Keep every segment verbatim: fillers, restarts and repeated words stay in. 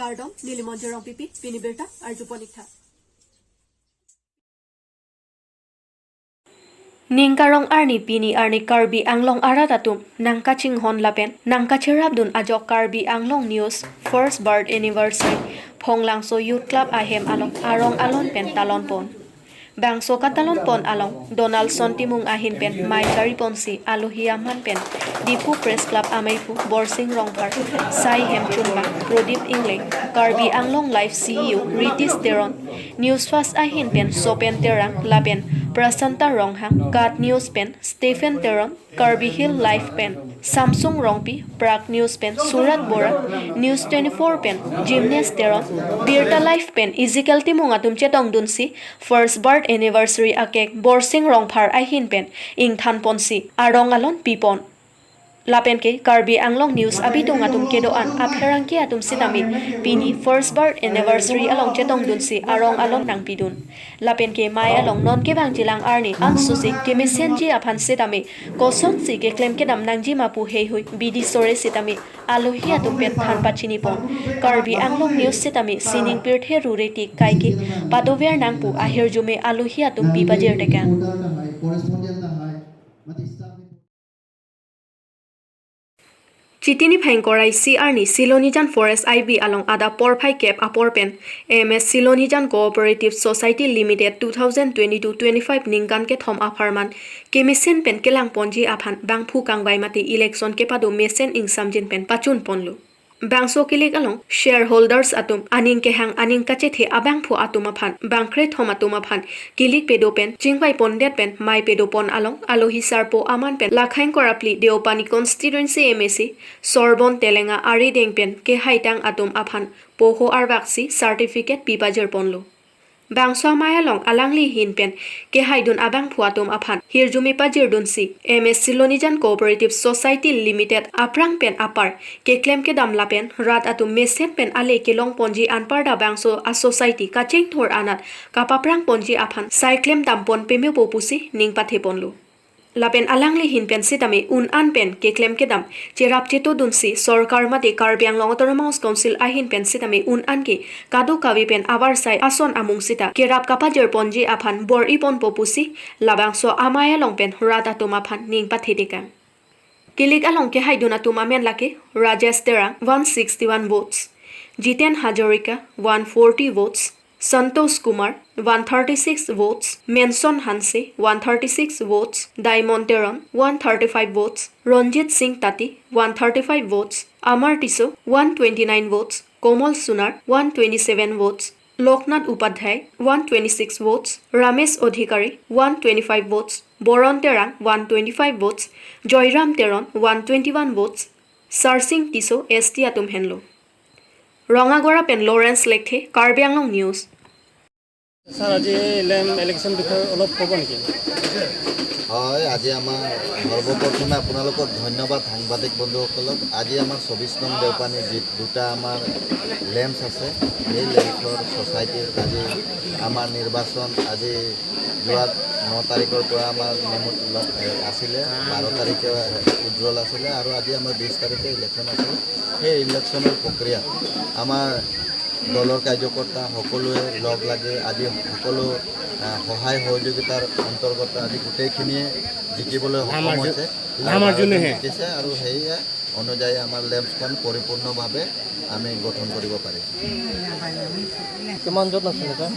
Kardom, neli Monjir Rongpipi, pini birta arjupon ik tha. Ning karong arni pini arni Karbi Anglong arat atum nangkachinghon lapen nangkacherapdun ajok Karbi Anglong News First Birth Anniversary Phonglangso Youth Club ahem along arong alon pen talon pon. Bangso katalon pon along Donaldson Timung ahin pen mei chari ponsi alohi aman pen Diphu Press Club ameiphu Borsing Rongphar, Sai Hemchunma, Prodip Ingleng, Karbi Anglong Live C E O Ritesh Teron, News First ahin pen Sopen Terang lapen Prasanta Ronghang, Kat News pen Stephen Teron, Karbi Hill Live pen Samsung Rongpi, Prag News pen Surat Bora, News twenty-four pen Jimnes Teron, Birta Live pen Ezekiel Timung atum chetongdunsi First Birth Anniversary a-cake Borsing Rongphar ahin pen ingthan ponsi arong alon pipon. Lapen ke Karbi Anglong News abitung atum kedo-an apherangke atum sitame pini First Birth Anniversary along chetongdunsi arong alon nangpidun. Lapen ke mei along non kevangjilang arni ansosi kemesenji aphan sitame kosonsi keklem kedam nangji ma pu heihui bidi sore sitame alohi atum pen than pachini pon. Karbi Anglong News sitame sining pirthe rure tik kaike padover nang pu ahirjume alohi atum pipajir tekang. Chiti niphai ingkoi ra isi arni Silonijan Forest I B along adap porphai kep apor pen M S Silonijan Cooperative Society Limited two thousand twenty-two twenty-five ningkan kethom apharman kemesen pen kelang ponji aphan bangphu kangvai mate election kepado mesen ingsamjin pen pachun ponlo. Bangso kilik along shareholders atum aning kehang aning kachethe abangphu atum aphan bangkrethom atum aphan kilik pedo pen chingvai pondet pen mei pedo pon along alohi sarpo aman pen Lakhaing Korapli Deopani constituency M A C Sorbon Telenga arideng pen kehaitang atum aphan poho arvaksi certificate pipajir ponlo. Bangso amei along alangli ahin pen kehaidun abangphu atum aphan hirjume pajirdunsi M S Silonijan Cooperative Society Limited aphrang pen apar keklem kedam lapen rat atum mesen pen ale kelong ponji anparta bangso a-society kachingthur anat kapaprang ponji aphan sai klem dam pon pemepo pusi ning pathe ponlo. Lapen alangli ahin pen sitame un an pen keklem kedam cherap chetodunsi sorkar mate Karbi Anglong Autonomous Council ahin pen sitame un an ke kadokave pen avarsai ason amung sita kerap kapajir ponji aphan bor-i ponpo pusi labangso amei along pen rat atum aphan ning pathe tekang. Kilik along kehaidun atum amen lake Rajesh Terang one sixty-one votes, Jiten Hazarika one forty votes, Santosh Kumar one thirty-six votes, Menson Hanse one thirty-six votes, Diamond Teron one thirty-five votes, Ranjit Singh Tati one thirty-five votes, Amar Tisso one twenty-nine votes, Komal Sunar one twenty-seven votes, Loknath Upadhyay one twenty-six votes, Ramesh Adhikari one twenty-five votes, Boron Terang one twenty-five votes, Joyram Teron one twenty-one votes, Sarsing Tisso S T atum henlo. Rongagora pen Lawrence Lekthe, Karbi Anglong News. Sir, আজি এই lame election বিষয়ে অলপ ক'ব নেকি? হয়, আজি আমাৰ সৰ্বপ্ৰথমে আপোনালোকক ধন্যবাদ, সাংবাদিক বন্ধুসকলক। আজি আমাৰ চৌবিশ নং দেওপানী যি দুটা আমাৰ লেম্পছ আছে, সেই লেম্পছৰ ছ'চাইটিৰ আজি আমাৰ নিৰ্বাচন, আজি যোৱা ন তাৰিখৰ পৰা আমাৰ নেমত ল-, এ, আছিলে, বাৰ তাৰিখে উইথড্ৰল আছিলে আৰু আজি আমাৰ বিশ তাৰিখে ইলেকশ্যন আছিলে। সেই ইলেকশ্যনৰ প্ৰক্ৰিয়াত আমাৰ দলৰ কাৰ্যকৰ্তা সকলোৱে লগ লাগি আজি সকলো, আহ, সহায় সহযোগিতাৰ অন্তৰ্গত আজি গোটেইখিনিয়ে জিকিবলৈ সক্ষম হৈছে। লামাৰ্জুনে হে। জিকিছে আৰু সেয়া অনুযায়ী আমাৰ লেম্পছখন পৰিপূৰ্ণভাৱে আমি গঠন কৰিব পাৰিছোঁ। কিমানজন আছিলে, ছাৰ?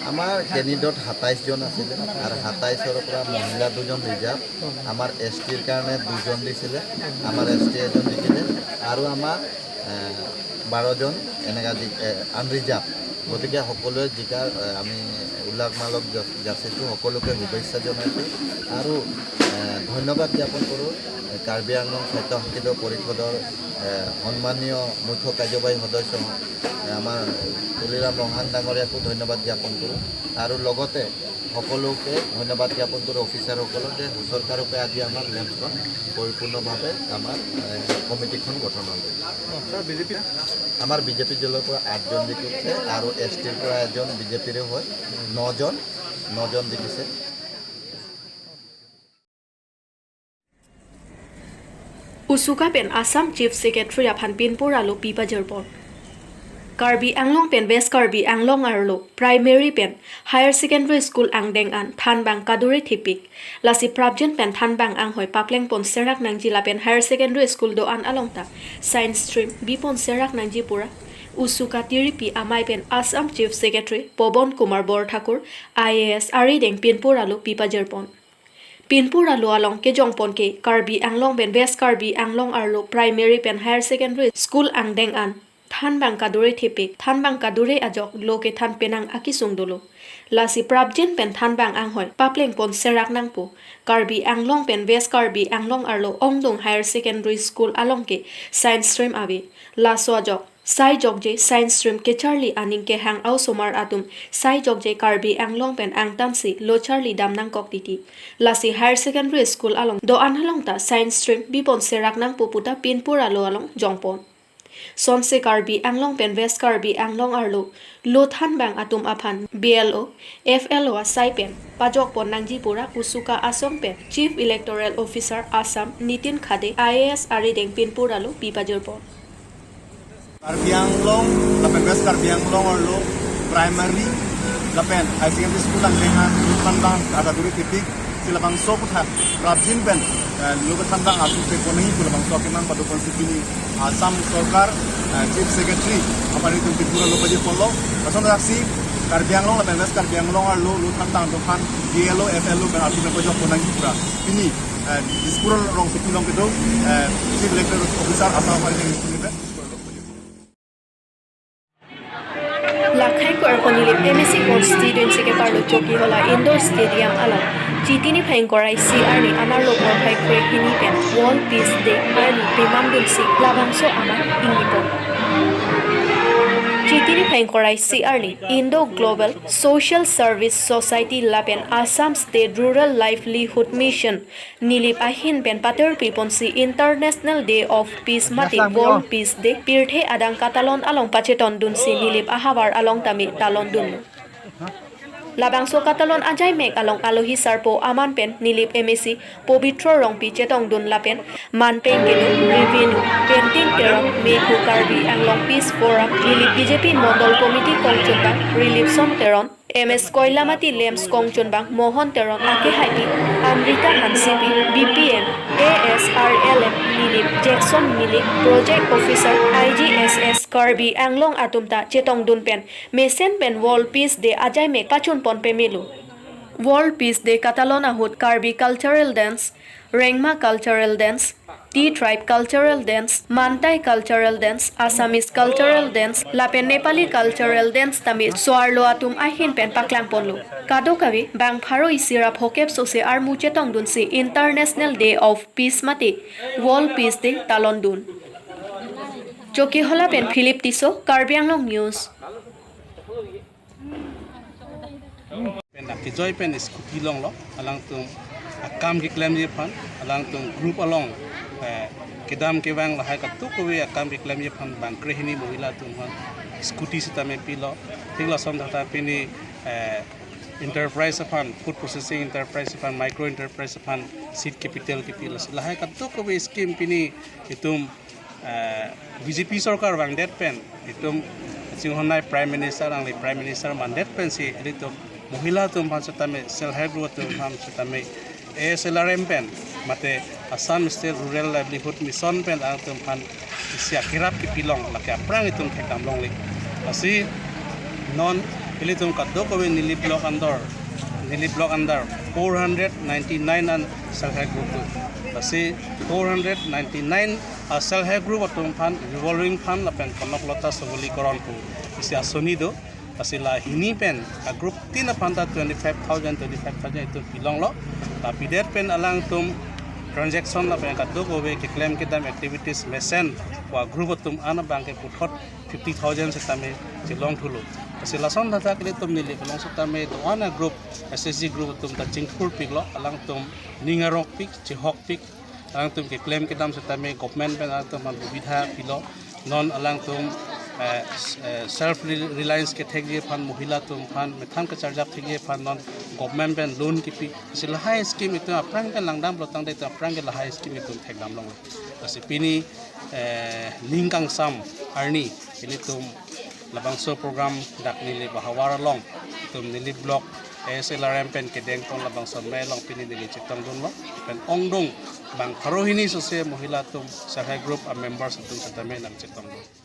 আমাৰ কেণ্ডিডেট সাতাইছজন আছিলে আৰু সাতাইছৰ পৰা মহিলা দুজন ৰিজাৰ্ভ, আমাৰ এছ টিৰ কাৰণে দুজন দিছিলে, আমাৰ এছ টি এজন জিকিলে আৰু আমাৰ, এ, বাৰজন এনেকা জি-, এ, আনৰিজাৰ্ভ। গতিকে সকলোৱে জিকাৰ, এ, আমি উল্লাস মালক জ-, যাচিছোঁ, সকলোকে শুভেচ্ছা জনাইছোঁ আৰু, এ, ধন্যবাদ জ্ঞাপন কৰোঁ, এ, কাৰ্বি আংলং স্বায়ত্তশাসিত পৰিষদৰ, এ, সন্মানীয় মুখ্য কাৰ্যবাহী সদস্য, এ, আমাৰ তুলিৰাম ৰংহাং ডাঙৰীয়াকো ধন্যবাদ জ্ঞাপন কৰোঁ আৰু লগতে সকলোকে ধন্যবাদ জ্ঞাপন কৰোঁ অফিচাৰসকলক যে সুচৰকাৰূপে আজি আমাৰ লেম্পছখন পৰিপূৰ্ণভাৱে আমাৰ, এ, কমিটিখন গঠন হ'ল। Sir, BJP? আমাৰ বিজেপি দলৰ পৰা আঠজন জিকিছে আৰু এছ টিৰ পৰা এজন বিজেপিৰে হয়, নজন, নজন জিকিছে। Usuka pen Assam Chief Secretary aphan pinpur alo pipajir pon. Karbi Anglong pen West Karbi Anglong arlo primary pen higher secondary school angdeng an thanbang kadure thepik. Lasi prapjin pen thanbang anghoi papleng pon serak nangji lapen higher secondary school do-an along ta science stream bi pon serak nangji pura Usuka Tiripi amei pen Assam Chief Secretary Pobon Kumar Borthakur I A S arideng pinpur alo pi pajir pon. Pinpur alo along kejong pon ke Karbi Anglong pen West Karbi Anglong arlo primary pen higher secondary school angdeng an thanbang kadure thepik, thanbang kadure ajok lo kethan penang akesung dolo. Lasi prapjin pen thanbang anghoi papleng pon serak nangpo. Karbi Anglong pen West Karbi Anglong arlo ongdung higher secondary school along ke science stream ave. Laso ajok sai jokje science stream kecharli aning kehang a-osomar atum sai jokje Karbi Anglong pen angtan si lo charli dam nangkok titi. Lasi higher secondary school along do-an along ta science stream bi pon serak nangpo puta pinpur alo along jong pon. Sonse Karbi Anglong pen West Karbi Anglong arlo lo thanbang atum aphan B L O, F L O asai pen pajok pon nangji pura Usuka asong pen Chief Electoral Officer Assam Nitin Khade I A S arideng pinpur alo pi pajir pon. Karbi Anglong lapen West Karbi Anglong arlo primary lapen higher secondary school angdeng an lo thanbang kadure thepik, si labangso aputhak prapjin pen, eh, lo kethanbang atum pe pon nangji pu labangso akemang padopon si pini Assam Sorkar, eh, Chief Secretary aphan itum pinpur alo pajir ponlo. Lason aksi Karbi Anglong lapen West Karbi Anglong arlo lo thanbang atum aphan B L O, F L O pen atum pen pajok pon nangji pura pini, eh, Dispur rong sepi long kedo, eh, Chief Electoral Officer Assam aphan itum pen. Lakhai Kuarko Nilip M A C constituency keparlo Chokihola Indoor Stadium along Chiti niphai ingkoi ra isi arni amarlo porphai krehini pen World Peace Day arni pimang dunsi labangso amat ingni pon. Chiti niphai ingkoi ra isi arni Indo Global Social Service Society lapen Assam State Rural Livelihood Mission Nilip ahin pen paterpi ponsi International Day of Peace mate World Peace Day pirthe adang katalon along pachetong dunsi Nilip ahavar along tame talon dun. Labangso katalon ajaimek along alohi sarpo aman pen Nilip M A C Pobitro Rongpi chetong dun lapen manpeng kedo Revenue Bentin Teron Mephu Karbi Anglong Peace Forum Nilip B J P Mondol Committee kongchunbang Rilipson Teron, M S Koilamati Lems kongchunbang Mohon Teron akehaipi, Amrita Hansepi, B P M, A S R L M Nilip, Jackson Milik, Project Officer I G S S Karbi Anglong atum ta chetong dun pen mesen pen World Peace Day ajaimek pachun pon pemelo. World Peace Day katalon ahut Karbi Cultural Dance, Rengma Cultural Dance, Tea Tribe Cultural Dance, Mantai Cultural Dance, Assamese Cultural Dance lapen Nepali Cultural Dance tame so-arlo atum ahin pen paklang ponlo. Kadokave bang pharo isi ra phokep sose armu chetong dunsi International Day of Peace mate World Peace Day talon dun. Chokihola pen Philip Tisso, Karbi Anglong News. Pen akejoi pen scooty longlo, alangtum akam keklemji aphan, alangtum group along, eh, kedam kevang lahai kadokave akam keklemji aphan bang krehini mohila atum aphan scooty sitame pilo. Thik lason thata pini, eh, enterprise aphan, food processing enterprise aphan, micro enterprise aphan seed capital kepilo. Lahai kadokave scheme pini itum, eh, B J P sorkar vangdet pen, itum chinghonnei Prime Minister, alangli Prime Minister mandet pensi ilitum mohila atum aphan sitame, self help group atum aphan sitame, A S L R M pen mate Assam State Rural Livelihood Mission pen alangtum aphan isi akerap kepilong, lake aphrang itum thekdam longle. Lasi non ilitum kadokave Nilip block under, Nilip block under four hundred ninety-nine an self help group do. Lasi four hundred ninety-nine a self help group atum aphan revolving fund lapen Konoklata Sabali Karan pu isi asoni do. Lasi la hini pen a group tin aphan ta twenty-five thousand, twenty-five thousand itum pilonglo. La pidet pen alangtum transaction lapen kadokave keklem kedam activities mesen pu a group atum an abang ke puthot fifty thousand sitame chelong thulo. Lasi lason thata ilitum Nilip along sitame do-an a group, S H G group atum ta chingthur piklo, alangtum ning arok pik, chihok pik, alangtum keklem kedam sitame government pen alangtum aphan subidha pilo. Non alangtum, eh, s-, eh, self re-, reliance kethekji aphan, mohila atum aphan, methang kacharjap thekji aphan non government pen loan kipi. Lasi lahai scheme itum aphrang pen langdam lotang de itum aphrang ke lahai scheme itum thekdam long. Lasi pini, eh, ning kangsam arni ilitum labangso program dak Nilip ahavar along itum Nilip Block A S L R M pen kedeng pon labangso amei along pini neli chetongdunlo. Pen ongdung bang pharo hini sose mohila atum self help group a members atum setame nangchetongdun.